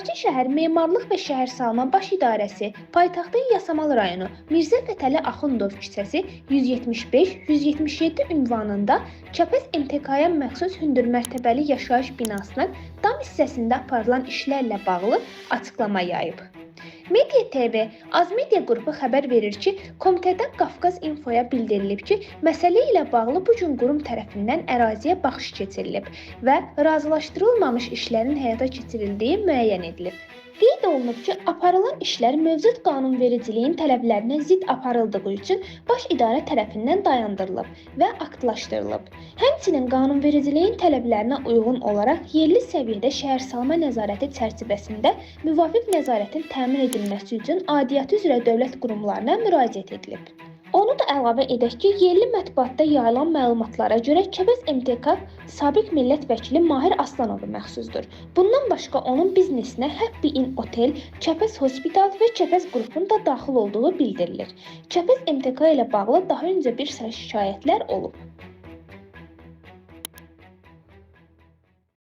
Bakı şəhər Memarlıq və Şəhərsalma Baş İdarəsi paytaxtın Yasamal rayonu Mirzə Fətəli Axundov küçəsi 175-177 ünvanında Kəpəz MTK-ya məxsus hündür mərtəbəli yaşayış binasının dam hissəsində aparılan işlərlə bağlı açıqlama yayıb. Media TV, Azmedia qrupu xəbər verir ki, komitədən Qafqaz İnfoya bildirilib ki, məsələ ilə bağlı bu gün qurum tərəfindən əraziyə baxış keçirilib və razılaşdırılmamış işlərin həyata keçirildiyi müəyyən edilib. Qeyd olunub ki, aparılan işlər mövcud qanunvericiliyin tələblərinə zidd aparıldığı üçün Baş İdarə tərəfindən dayandırılıb və aktlaşdırılıb. Həmçinin qanunvericiliyin tələblərinə uyğun olaraq yerli səviyyədə şəhərsalma nəzarəti çərçivəsində müvafiq nəzarətin təmin edilməsi üçün aidiyyatı üzrə dövlət qurumlarına müraciət edilib. Onu da əlavə edək ki, yerli mətbuatda yayılan məlumatlara görə Kəpəz MTK sabiq millət vəkili Mahir Aslanova məxsusdur. Bundan başqa onun biznesinə Happy Inn Otel, Kəpəz Hospital və Kəpəz qrupun da daxil olduğu bildirilir. Kəpəz MTK ilə bağlı daha öncə bir sıra şikayətlər olub.